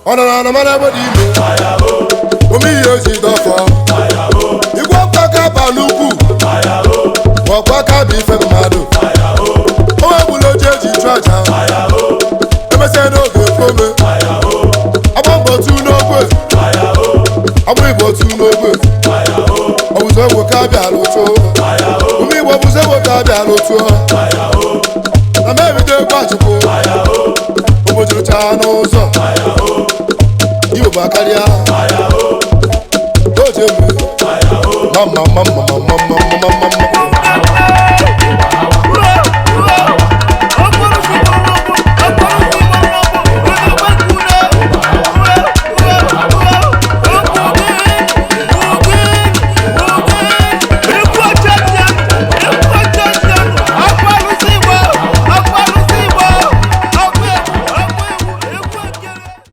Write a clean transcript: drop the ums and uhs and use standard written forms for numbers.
Ọ nọ na anamara ebe dị ime ome ihe oji dọfọ igwe ọkpaka ba n'ukwu ma ọkwa aka bụ ife mmadụ onwe gburu oji eji chụ aja emesịa n'oge fome agba mbọ tu n'ogwe agba igbo tu n'ogwe ọbụzọ ogwe ka abịa lụtụ ume igbo ọbụzọ ogwe ka abịa lụtụ na m ebido egwu achụpụ ụbọchịrụcha n'ụzọ igbo bụ akarịa.